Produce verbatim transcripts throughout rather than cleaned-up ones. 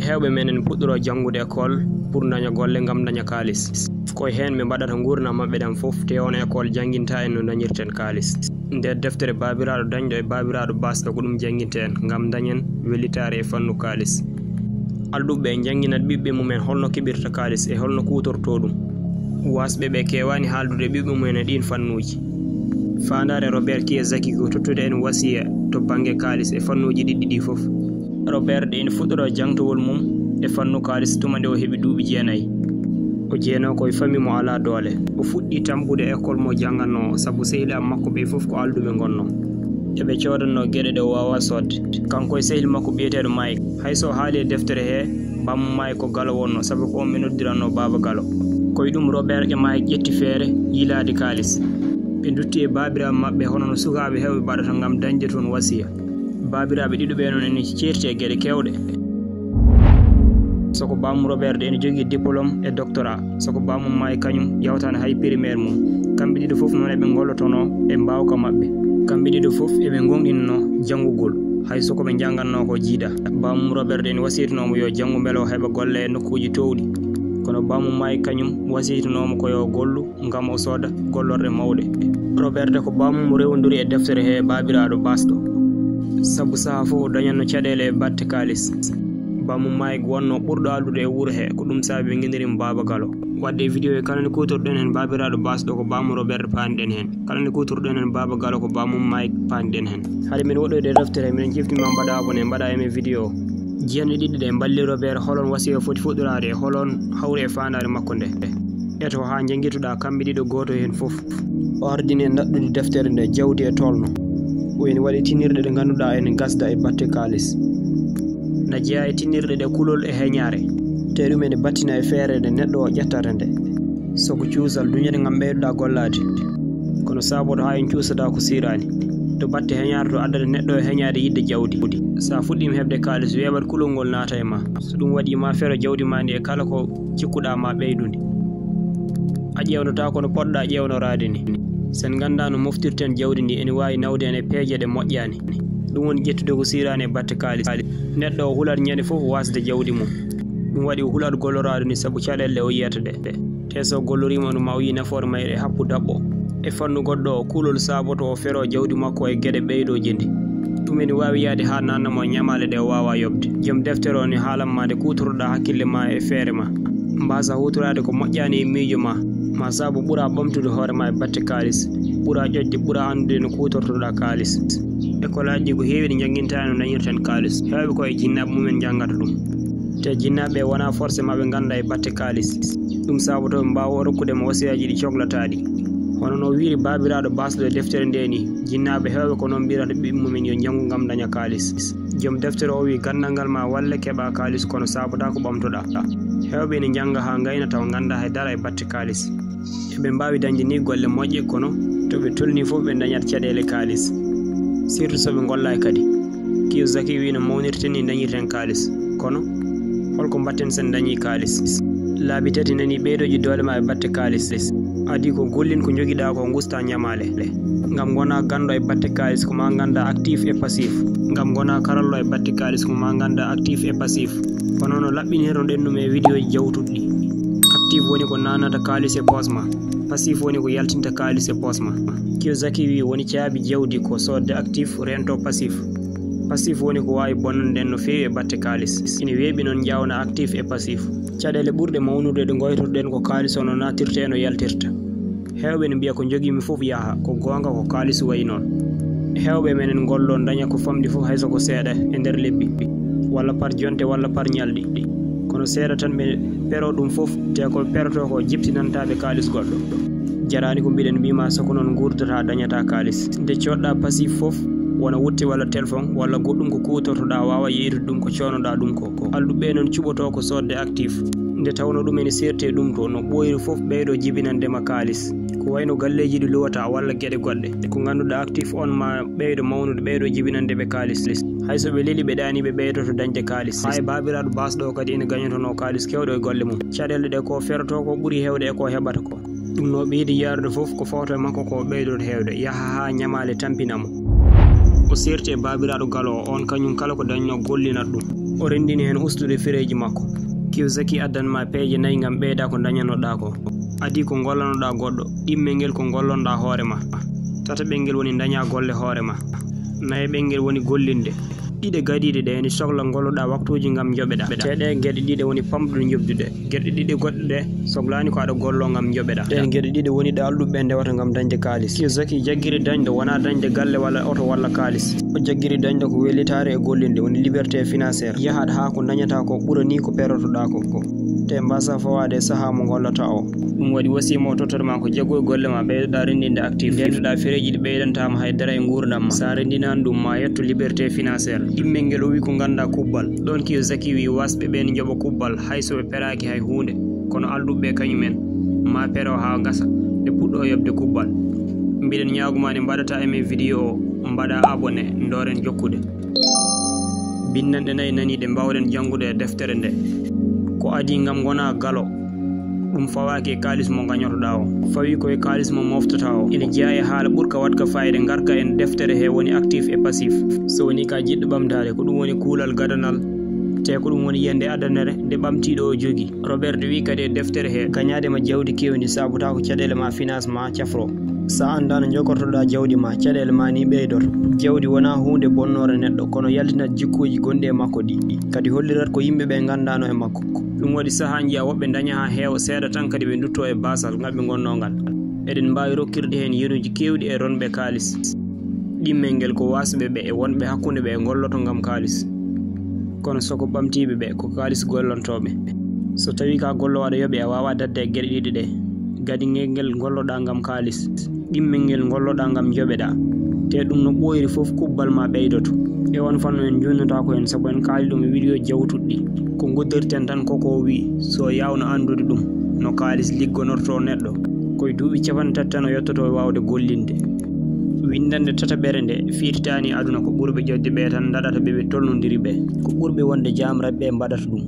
Heewɓe meɗen puɗɗoro janngude école pour daña golle ngam daña kaalis. Ko e heen ɓe mbaɗata nguurndam maɓɓe ɗam fof, te oon école janngintaa en no dañirten kaalis. Nder deftere Baabiraaɗo Dañɗo e Baabiraaɗo Baasɗo ko ɗum jannginte en ngam dañen wellitaare e fannu kaalis. Alɗuɓe ɓe njannginat ɓiɓɓe mum en holno keɓirta kaalis e holno kuutortoo ɗum. Waasɓe ɓe keewaani haaldude ɓiɓɓe mum en e ɗiin fannuuji. Faandaare Robert Kiyosaki ko tottude en wasiya to bannge kaalis e fannuuji ɗiɗi ɗii fof. Robert ɗe ina fuɗɗoroo jangtowol mum e fannu kaalis tuma nde o heɓi duuɓi jeenayi. O jeenoo ko e fami mo alaa doole. O fuɗɗi tampude école mo janngannoo sabu sehilaaɓe makko ɓe fof ko alɗuɓe ngonnoo. Eɓe coodannoo geɗe ɗe o waawaa soodde. Kanko e sehil makko biyeteeɗo Mike. Hay so o haali e deftere he, bammum Mike ko Galo wonnoo sabu ko oon ɓe noddirannoo Baaba Galo. Ko e ɗum Robert e Mike ƴetti feere yiilaade kaalis. Ɓe ndutti e baabiraaɓe maɓɓe hono no sukaaɓe heewɓe mbaɗata ngam dañde toon wasiya. Baabiraaɓe ɗiɗo ɓee noon ene ceerti e geɗe keewɗe. So ko bammum Robert ene jogii diplôme e doctorat, so ko bammum Mike kañum yawtaani hay primaire mum. Kamɓe ɗiɗo fof noon eɓe ngollotonoo e mbaawka maɓɓe. Kamɓe ɗiɗo fof eɓe ngoongɗinanoo janngugol, hay so ko ɓe njanngannoo ko jiidaa. Bammum Robert ene wasiyitanoo mo yo janngu mbele o heɓa golle e nokkuuji toowɗi. Kono bammum Mike kañum wasiyitanoo mo ko yo gollu ngam o sooda gollorɗe mawɗe. Robert ko bammum rewonduri e deftere he baabiraaɗo baasɗo. Sabu sahaa fof o dañatno caɗeele e batte kaalis. Bammum Mike wonno ɓurɗo alɗude e wuro he, ko ɗum saabi ɓe ngenndirimo Baaba Galo. Wadde e video he kala nde kuutorɗen heen baabiraaɗo baasɗo ko bammum Robert paaniɗen heen. Kala nde kuutorɗen heen Baaba Galo ko bammum Mike paaniɗen heen. Hade men woɗɗoyde e deftere he, miɗen cifti ma mbaɗa abonné, mbaɗa aimé video o. Jiyanɗe ɗiɗi ɗe mballi Robert hol oon wasiya foti fuɗɗoraade e hol oon hawri e faandaare makko nde. Eto haa njanngitoɗaa kamɓe ɗiɗo gooto heen fof. O ardini en naɗɗude deftere nde jawdi e tolno. O ene waɗi tinirɗe ɗe ngannduɗaa ene ngasda e batte kaalis. Na jeyaa e tinirɗe ɗe kulol e heñaare. Te ɗum ene battina e feere nde neɗɗo o ƴettata nde. So ko cuusal duñete ngam ɓeydoɗaa gollaade. Kono saboto haa en cuusataa ko siiraani. To batte heñaare to addata neɗɗo e heñaade yiɗde jawdi. So a fuɗɗiima heɓde kaalis, weeɓat kulol ngol naata e ma. So ɗum waɗii ma fero jawdi ma ndi e kala ko cikkuɗaa ma ɓeydude. A ƴeewnotaako no poɗɗaa ƴeewnoraade ni. So en nganndaa no moftirten jawdi ndi, ene waawi nawde en e peeje ɗe moƴƴaani. Ɗum woni ƴettude ko siiraani e batte kaalis. Neɗɗo o hulat ñande fof wasde jawdi mum. Ɗum waɗi o hulat golloraade ni sabu caɗeele ɗe o yiyata ɗe. Te so golloriima no ma o yiyi nafoore mayre e happu daɓɓo. E fannu goɗɗo o, kulol saboto o fero jawdi makko e geɗe ɓeydooje ndi. Ɗum ene waawi yahde haa naatna mo e ñamaale ɗe o waawaa yoɓde. Joom deftere o ne haalan ma nde kuutortoɗaa hakkille ma e feere ma. Mbaasa huutoraade ko moƴƴaani e miijo ma, ma sabu ɓuraa ɓamtude hoore ma e batte kaalis, ɓuraa ƴoƴde, ɓuraa anndude no kuutortoɗaa kaalis. Ekolaaji ɗi ko heewi ɗi njanngintaa no dañirten kaalis. Heewɓe ko e jinnaaɓe mum en njanngata ɗum. Te jinnaaɓe ɓe wonaa forcément ɓe ngannda e batte kaalis. Ɗum saboto ɓe mbaawa rokkude mo wasiyaaji ɗi coklataaɗi. Hono no wiiri baabiraaɗo baasɗo e deftere nde ni, jinnaaɓe heewɓe ko noon mbirata ɓiɓɓe mum en yo njanngu ngam daña kaalis. Joom deftere o wi ganndal ngal ma walle keɓa kaalis kono sabotaa ko ɓamtoɗaa. Heewɓe ene njannga haa ngayna tawa ngannda hay dara e batte kaalis. Eɓe mbaawi dañde ni golle moƴƴe kono to ɓe tolni fof ɓe dañat caɗeele kaalis. Surtout so ɓe ngollaay kadi. Kiyosaki wi no mawnirten ni dañirten kaalis. Kono holko mbatten sen dañi kaalis? Laabi tati nani ɓeydooji doole ma e batte kaalis. Adi ko gollin ko njogiɗaa ko ngusta ñamaale. Ngam ngona ganndo e batte kaalis ko ma ngannda actif e passif. Ngam ngona karallo e batte kaalis ko ma ngannda actif e passif. Kono no laɓɓinirno ɗen ɗum e vidéoji jawtuɗi ɗi. Actif woni ko nanata kaalis e poos ma. Passif woni ko yaltinta kaalis e poos ma. Kiyosaki wi woni caabi jawdi ko soodde actif rento passif. Passif woni ko waawi bonnude en no feewi e batte kaalis. Ina weeɓi noon njaawna actif e passif. Caɗeele ɓurɗe mawnude ɗe ngoytorɗen ko kaalis o no nattirta e no yaltirta. Heewɓe ne mbiya ko njogiimi fof yaha, ko goonga ko kaalis wayi noon. Heewɓe menen ngollo daña ko famɗi fof hay so ko seeɗa e nder lebbi, walla par jonte walla par ñalɗi. Kono seeɗa tan ɓe pero ɗum fof, te ko perotoo ko jibtinantaa ɓe kaalis goɗɗo. Jaraani ko mbiɗen mbiima so ko noon nguurdataa dañataa kaalis. Nde coodɗaa passif fof, wona wutte walla téléphone walla goɗɗum ko kuutortoɗaa waawa yeeytude ɗum ko coonoɗaa ɗum ko. Ko alɗuɓe noon cuɓotoo ko soodde actif. Nde tawnoo ɗum ene seerti e ɗum to no ɓooyri fof ɓeydo jibinande ma kaalis. Ko wayno galleeji ɗi luwataa walla geɗe goɗɗe. Ko ngannduɗaa actif on ma ɓeydo mawnude ɓeydo jibinande ɓe kaalis. Hay so ɓe leli ɓe ɗaani ɓe ɓeydoto dañde kaalis. Haa e baabiraaɗo baasɗo o kadi ene gañotonoo kaalis keewɗo e golle mum. Caɗeele ɗe ko ferotoo ko ɓuri heewde e ko heɓata ko. Ɗum no ɓeydi yaarude fof ko fawto e makko ko ɓeydoto heewde, yaha haa ñamaale tampina mo. O seerti e baabiraaɗo galo o, on kañum kala ko dañnoo gollinat ɗum. O renndini heen ustude fireeji makko. Kiyosaki addan ma peeje nayi ngam ɓeyda ko ndañanoɗaa ko. Adii ko ngollanoɗaa goɗɗo, ɗimmel ngel ko ngollonɗaa hoore ma. Tataɓel ngel woni ndaña golle hoore ma. Nayaɓel ngel woni gollinde. Ɗiɗe gadiiɗe ɗe ene sokla ngolloɗaa waktuuji ngam njoɓeɗaa. Te ɗe geɗe ɗiɗe woni pamɗuɗe njoɓdude. Geɗe ɗiɗe goɗɗe ɗe soklaani ko aɗa gollo ngam njoɓeɗaa. Ɗeen geɗe ɗiɗe woni ɗe alɗuɓe ɓe ndewata ngam dañde kaalis. Kiyosaki jaggiri dañde wonaa dañde galle walla oto walla kaalis. O jaggiri dañde ko wellitaare e gollinde, woni liberté financière. Yahat haa ko ndañataa ko ɓura ni ko perotoɗaa ko. Te mbasa fawaade e sahaa mo ngollata o. Ɗum waɗi wasiya mo o tottata ma ko jaggu e golle ma, ɓeydoɗaa renndinde actif. Ndenndoɗaa fereeji ɗi ɓeydantaa ma hay dara e nguurndam ma. Sa renndinaani ɗum, ma yetto liberté financière. Ɗimmel ngel o wi ko nganndaa kubbal. Ɗoon Kiyosaki wi wasɓe ɓe ne njoɓa kubbal hay so ɓe peraaki hay huunde. Kono alɗuɓe ɓe kañum en ma pero haa ngasa, ɓe puɗɗo yoɓde kubbal. Mbiɗen ñaagumaa nde mbaɗataa aimé vidéo o, mbaɗaa abonné, ndooren jokkude. Binndanɗe nayi naniiɗe mbaawɗen janngude e deftere nde. Ko adii ngam ngonaa galo, ɗum fawaaki e kaalis mo ngañotoɗaa o. Fawi ko e kaalis mo moftataa o. Ene jeyaa e haala ɓurka waɗka fayida ngarka en deftere he woni actif e passif. So woni ka jiɗɗo ɓamtaade, ko ɗum woni kuulal gadanal, te ko ɗum woni yiyannde adanere nde ɓamtiiɗo o jogii. Robert wi kadi e deftere he, gañaade ma jawdi keewndi saabotako caɗeele ma finance ma cafro. Sa anndaa no jogortoɗaa jawdi ma, caɗeele ma ni ɓeydoto. Jawdi wonaa huunde bonnoore neɗɗo, kono yaltinat jikkuuji gonɗi e makko ɗi. Kadi hollirat ko yimɓe ɓe nganndaano e makko. Ɗum waɗi sahaa njiya woɓɓe ndaña haa heewa, seeɗa tan kadi ɓe ndutto e baasal ngal ɓe ngonnoo ngal. Eɗen mbaawi rokkirde heen yeruuji keewɗi e ronɓe kaalis. Ɗimmel ngel ko waasɓe ɓe e wonɓe hakkunde ɓe ngolloto ngam kaalis. Kono soko ɓamtiiɓe ɓe ko kaalis gollontooɓe. So tawii ka gollo aɗa yoɓe, a waawaa daɗde e geɗe ɗiɗi ɗe. Gadi ngel ngel ngolloɗaa ngam kaalis. Ɗimmel ngel ngolloɗaa ngam njoɓeɗaa. Te ɗum no ɓooyri fof kubbal ma ɓeydoto. E on fannu en njunnata ko en sabu en kaali ɗum e vidéo jawtuɗi. Ko nguddirten tan ko ko wi, so yaawno anndude ɗum, no kaalis liggonorto neɗɗo. Koye duuɓi capanɗe tati tan o yettoto e waawde gollinde. Winndannde tataɓere nde firtaani aduna ko ɓurɓe ƴoƴde ɓe tan ndaɗata ɓe ɓe tolnondiri ɓe. Ko ɓurɓe wonde jaamraɓe ɓe mbaɗata ɗum.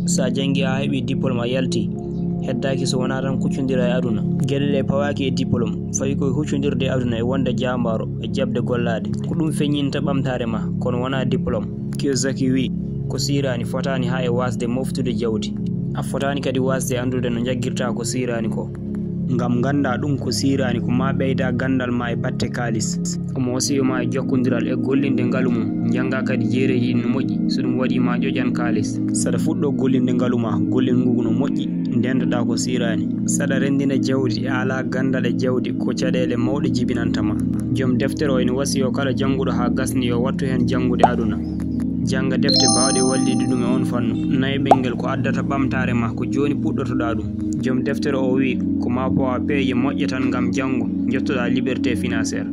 Sa janngi haa heɓi diplôme a yalti, heddaaki so wonaa tan kuccondira e aduna. Geɗe ɗe pawaaki e diplôme, fawi koye huccondirde e aduna e wonde jaambaaro e jaɓde gollaade. Ko ɗum feññinta ɓamtaare ma, kono wonaa diplôme. Kiyosaki wi, ko siiraani fotaani haa e waasde moftude jawdi. A fotaani kadi waasde anndude no njaggirta ko siiraani ko. Ngam ngannda ɗum ko siiraani ko ma ɓeyda ganndal ma e batte kaalis. Omo wasiyo ma e jokkondiral e gollinde ngalu mum. Njannga kadi jeereeji ɗi no moƴƴi. So ɗum waɗi ma ƴoƴan kaalis. Saɗa fuɗɗo gollinde ngalu ma, gollin ngu no moƴƴi, ndentoɗa ko siiraani. Saɗa renndina jawdi, a alaa ganndal e jawdi, ko caɗeele mawɗe jibinanta ma. Joom deftere o ene wasiyo kala jannguɗo haa gasni yo wattu heen janngude aduna. Jannga defte baawɗe wallitde ɗum e on fannu. Nayaɓel ngel ko addata ɓamtaare ma, ko jooni puɗɗotoɗaa ɗum. Joom deftere o wi, ko ma pawa peeje moƴƴe tan ngam janngo, njottoɗaa liberté financière.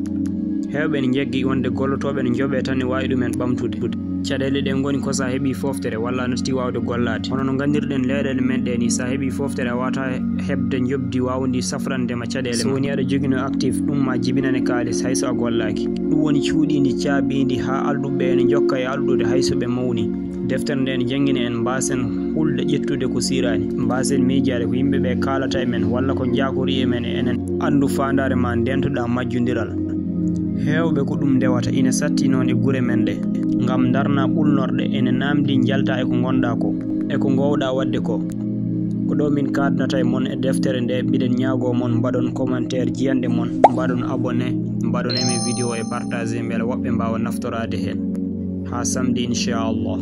Heewɓe ne njaggi wonde gollotooɓe ne njoɓe tan ne waawi ɗum en ɓamtude. Caɗeele ɗe ngoni ko sa heɓi fooftere walla a natti waawde gollaade. Hono no nganndirɗen leyɗeele men ɗe ni, sa heɓi fooftere a waawata heɓde njoɓdi waawndi safrande ma caɗeele ma. So woni aɗa jogino actif, ɗum ma jibinane kaalis hay so a gollaaki. Ɗum woni cuuɗiindi caabiindi haa alɗuɓe ene njokka e alɗude hay so ɓe mawni. Deftere nde ene janngina en mbaasen hulde ƴettude ko siiraani, mbaasen miijaade ko yimɓe ɓe kaalata e men walla ko njaakori e men e enen. Anndu faandaare ma ndentoɗaa majjondiral. Heewɓe ko ɗum ndewata ina satti noon e gure men ɗe. Ngam ndarna ɓulnorɗe ene naamndi njalta e ko ngonɗaa ko, e ko ngoowɗaa waɗde ko. Ko ɗo min kaadanata e mon e deftere nde, mbiɗen ñaagoo mon mbaɗon commentaire jiyanɗe mon, mbaɗon abonné, mbaɗon aimé vidéo e partagé mbele woɓɓe mbaawa naftoraade heen. Haa samedi inchallah.